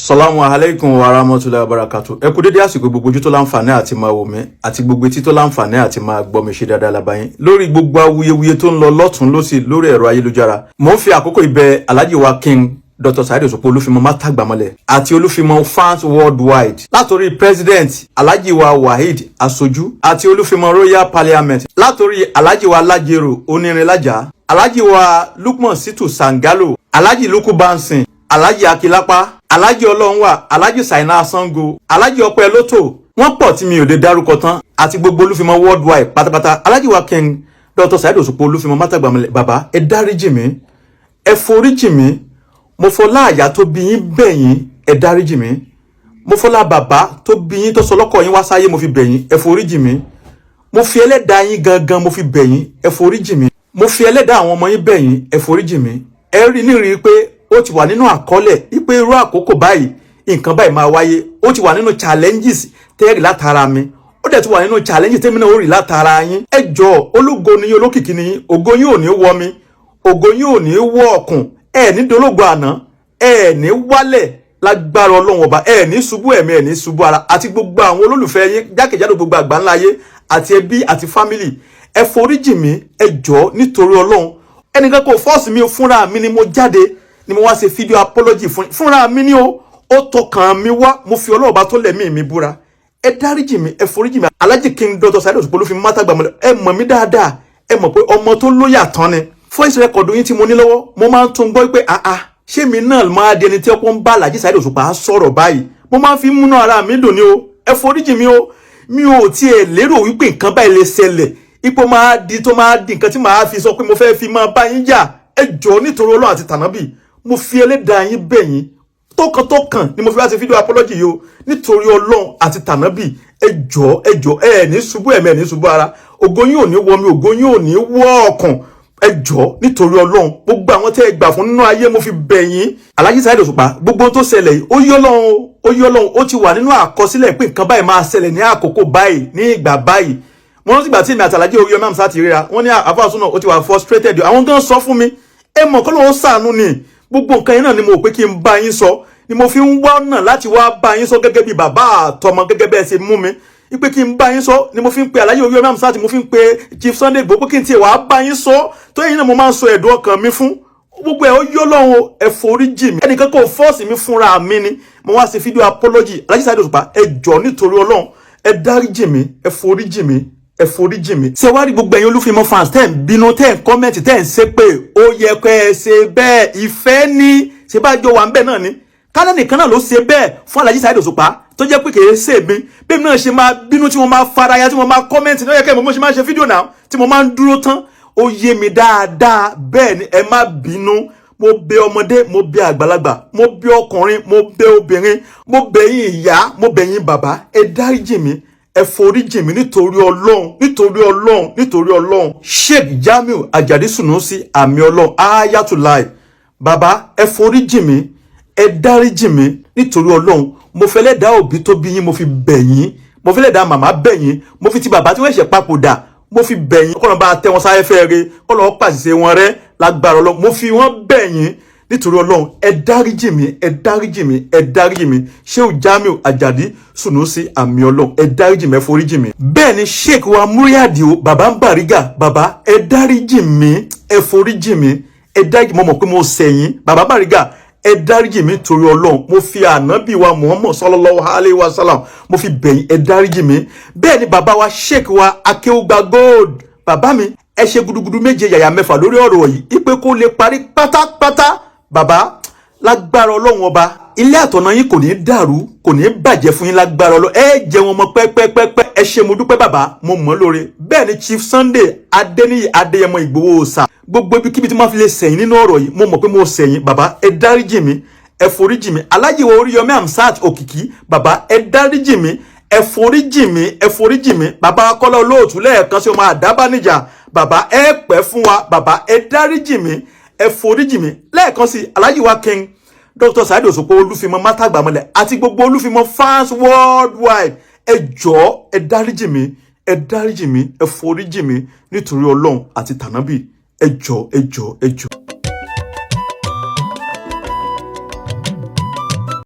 Salamu alaikum wa rahmatulahi wa barakatu. Ẹ kú dédé àsìkò, gbogbo ojú tó láǹfààní àti máa wò mí àti gbogbo etí tó láǹfààní àti máa gbọ́ mi. Ṣe dáadáa lábáyín? Lórí gbogbo awuyewuye tó ń lọ lọ́tún lọ́sì lórí ẹ̀rọ ayélujára, mò ń fi àkókò ibẹ̀ Alhaji wa King Dr. Saheed Òṣùpá Olúfimọ Mátàgbàmọ́lẹ̀ àti Olúfimọ fans worldwide, látòrí President Alhaji wa Waheed Asojú àti Olúfimọ Royal Parliament, látòrí Alhaji wa Lajero Onírinlájà, Alhaji wa Lukman Situ Sangalo, Alhaji Luku Bansin, Alhaji Akilapa, Alhaji Ọlọ́runwà, Alhaji Saina Sango, Alhaji Ọpẹ́ Lótò, wọ́n pọ̀ tí mi ò lè dárúkọ tán, àti gbogbo Olúfimọ worldwide pátápátá. Alhaji wa King Dr. Saheed Òṣùpá Olúfimọ Mátàgbàmọ́lẹ̀, bàbá, ẹ dáríjì mí, ẹ foríjì mí. Mo fọlá àyà tó bí yín bẹ̀ yín, ẹ dáríjì mí. Mo fọlá bàbá tó bí yín, tó sọ lọ́kọ̀ yín wá sáyé, mo fi bẹ̀ yín, ẹ foríjì mí. Mo fi ẹlẹ́dàá yín gangan, mo fi bẹ̀ yín, ẹ foríjì mí. Mo fi ẹlẹ́dàá àwọn ọmọ yín bẹ̀ yín, ẹ foríjì mí. Ẹ rí nírí pé ó ti wà nínú àkọọ́lẹ̀ wípé irú àkókò báyìí, nǹkan báyìí máa wáyé. Ó ti wà nínú challenges tẹ́ẹ̀rì látara mi, ó dẹ̀ ti wà nínú challenges tẹ́mi náà ó rí látara yín. Ẹ jọ̀ọ́, ológo ni yín, olókìkí ni yín. Ògo yín ò ní wọ mi, ògo yín ò ní wọ ọ̀kùn. Ẹ ní dológo àná, ẹ ní wálẹ̀ lágbára Ọlọ́run Ọba. Ẹ ní ṣubú ẹ̀mí, ẹ ní ṣubú ara, àti gbogbo àwọn olólùfẹ́ yín jákèjádò gbogbo àgbáńlá ayé, àti ẹbí àti family. Ẹ foríjì mí, ẹ jọ̀ọ́, nítorí Ọlọ́run. Ẹnìkan kò force mi, fúnra mi ni mo jáde ni mo wá ṣe fídíò apology fúnra mi ni ó tọkàn mi wá. Mo fi Ọlọ́run Ọba tó lẹ̀mí mi búra. Ẹ dáríjì mi, ẹ foríjì mi. Alhaji King Dr. Saheed Òṣùpá Olúfimọ Mátàgbàmọ́lẹ̀, ẹ mọ̀ mí dáadáa, ẹ mọ̀ pé ọmọ tó lóyà tán ni. Voice record yín tí mo ní lọ́wọ́, mo máa ń tún gbọ́ pé àá, ṣé mi náà máa di ẹni tí ọkọ ń bá Alhaji Saheed Òṣùpá sọ̀rọ̀ báyìí? Mo máa ń fi múnú ara mi dùn ni o. Ẹ foríjì mi o. Mi ò tiẹ̀ lérò wípé nǹkan báyìí lè ṣẹlẹ̀, ipò máa di tó máa di nǹkan tí màá fi sọ pé mo fẹ́ fi máa bá yín jà. Ẹ jọ̀ọ́, nítorí Ọlọ́run àti tànábì, mo fi ẹlẹ́dàá yín bẹ̀ yín. Tọkàntọkàn ni mo fi wá ṣe fídíò apology yìí o. Nítorí Ọlọ́run àti tànábì, ẹ jọ̀ọ́, ẹ jọ̀ọ́. Ẹ ní ṣubú ẹ̀mí, ẹ ní ṣubú ara. Ògo yín ò ní wọ mi, ògo yín ò ní wọ ọkàn. Ẹ jọ̀ọ́, nítorí Ọlọ́run, gbogbo àwọn tẹ́ ẹ gbà fún nínú ayé, mo fi bẹ̀ yín. Alhaji Saheed Òṣùpá, gbogbo ohun tó ṣẹlẹ̀ yìí, ó yé Ọlọ́run, ó yé Ọlọ́run. Ó ti wà nínú àkọsílẹ̀ pé nǹkan báyìí máa ṣẹlẹ̀ ní àkókò báyìí, ní ìgbà báyìí. Mo rántí ìgbà tí èmi àti Alhaji Oríyọmí Hamzat ti ríra, wọ́n ní àfáàsùn náà ó ti wà frustrated. Àwọn gan sọ fún mi, ẹ mọ̀ kọ́ lóun ṣàánú ni. Gbogbo nǹkan yẹn náà ni mo rò pé kí n bá yín sọ, ni mo fi ń wá ọ̀nà láti wá bá yín sọ gẹ́gẹ́ bí bàbá àtọmọ, gẹ́gẹ́ bẹ́ẹ̀ ṣe mú mi ipe kí n bá yín sọ, ni mo fi ń pe Alhaji Oríyọmí Hamzat, mo fi ń pe Chief Sunday Igboho pé kí n tiẹ̀ wá bá yín sọ, tó yín náà mo máa ń sọ ẹ̀dùn ọkàn mi fún. Gbogbo ẹ̀ ó yọ́ lọ́hùn o. Ẹ forí jì mí. Ẹnìkan kò force mi, fúnra mi ni mo wá ṣe fídíò apology. Alhaji Saheed Òṣùpá, ẹ jọ̀ọ́, nítorí Ọlọ́run, ẹ dáríjì mí, ẹ forí jì mí, ẹ forí jì mí. Ṣé wàá rí gbogbo ẹ̀yin Olúfimọ́ fans tẹ́ ń bínú, tẹ́ ń comment, tẹ́ ń ṣépè, ó yẹ kẹ́ ẹ ṣe bẹ́ẹ̀. Ìfẹ́ ní ṣe bá jọ wà ń bẹ̀ náà ni. Kálẹ̀ nìkan náà ló ṣe bẹ́ẹ̀ fún Alhaji Saheed Òṣùpá, tó jẹ́ pé kìí ṣe mi, bí mi náà ṣe máa bínú, tí mo máa faraya, tí mo máa comment ní ó yẹ kẹ́ ẹ mọ̀ mo ṣe máa ṣe fídíò náà tí mo máa ń dúró tán. Ó yé mi dáadáa. Bẹ́ẹ̀ ni, ẹ má bínú. Mo bẹ̀ ọmọdé, mo bẹ̀ àgbàlagbà, mo bẹ̀ ọkùnrin, mo bẹ̀ obìnrin, mo bẹ̀ yín ìyá, mo bẹ̀ yín bàbá. Ẹ dáríjì mí, ẹ foríjì mí, nítorí Ọlọ́run, nítorí Ọlọ́run, nítorí Ọlọ́run. Sheikh Jamiu Ajadi Sunusi, àmì Ọlọ́run, Ayatollah, bàbá, ẹ foríjì mí, ẹ dáríjì mí, nítorí Ọlọ́run. Mo fẹ́ lẹ́dàá òbí tó bí yín, mo fi bẹ̀ yín. Mo fẹ́ lẹ́dàá màmá bẹ̀ yín. Mo fi ti bàbá tí wọ́n ṣẹ̀ papòdà, mo fi bẹ̀ yín. Kọ́nà bá tẹ́ wọn sáyẹ́ fẹ́ re, kọ́nà pàṣẹ wọn rẹ́ lágbára Ọlọ́run. Mo fi wọ́n bẹ̀ yín, nítorí Ọlọ́run, ẹ dáríjì mí, ẹ dáríjì mí, ẹ dáríjì mí. Sheikh Jamiu Ajadi Sunusi, àmì Ọlọ́run, ẹ dáríjì mí, ẹ foríjì mí. Bẹ́ẹ̀ ni Sheikh wa Múríàdìo, bàbá ń Bàrígà, bàbá, ẹ dáríjì mí, ẹ foríjì mí, ẹ dáríjì. Mo mọ̀ pé mo ṣẹ̀yìn. Bàbá Bàrígà, ẹ dáríjì mí torí Ọlọ́run. Mo fi ànábì wa Muhammad sallallahu alayhi wa sallam, mo fi bẹ̀yìn, ẹ dáríjì mí. Bẹ́ẹ̀ ni bàbá wa Sheikh wa Akéwùgbà Gold, bàbá mi, ẹ ṣe gudugudu méje yàyà mẹ́fà lórí ọ̀rọ̀ yìí, ipe kó lè parí pátápátá. Bàbá, lágbára Ọlọ́run Ọba, ilé àtọ̀nà yín kò ní dàrú, kò ní bàjẹ́ fún yín lágbára Ọlọ́run. Ẹ jẹun ọmọ pẹ́pẹ́pẹ́pẹ́. Ẹ ṣé, mo dúpẹ́ bàbá, mo mọ̀ lóore. Bẹ́ẹ̀ ni Chief Sunday Adéníyì Adéyẹmọ Ìgbòho Òòṣà, gbogbo ibikíbi tí wọ́n fi lè sẹ̀yìn nínú ọ̀rọ̀ yìí, mo mọ̀ pé mo sẹ̀yìn. Bàbá, ẹ dáríjì mí, ẹ foríjì mí. Alhaji wa Oríyọmí Hamzat Òkìkí, bàbá, ẹ dáríjì mí, ẹ foríjì mí, ẹ foríjì mí. Bàbá Kọ́lá Olóòtú, lẹ́ẹ̀kan sí ọmọ àdábánijà, bàbá, ẹ pẹ́ fún wa. Bàbá, ẹ dáríjì mí, ẹ foríjì mí. Lẹ́ẹ̀kan sí, Alhaji wa King Dr. Saheed Òṣùpá Olúfimọ Mátàgbàmọlẹ̀ àti gbogbo Olúfimọ fans worldwide, ẹ jọ̀ọ́, ẹ dáríjì mí, ẹ dáríjì mí, ẹ foríjì mí, nítorí Ọlọ́run àti tànábì. Ẹ jọ̀ọ́, ẹ jọ̀ọ́, ẹ jọ̀ọ́.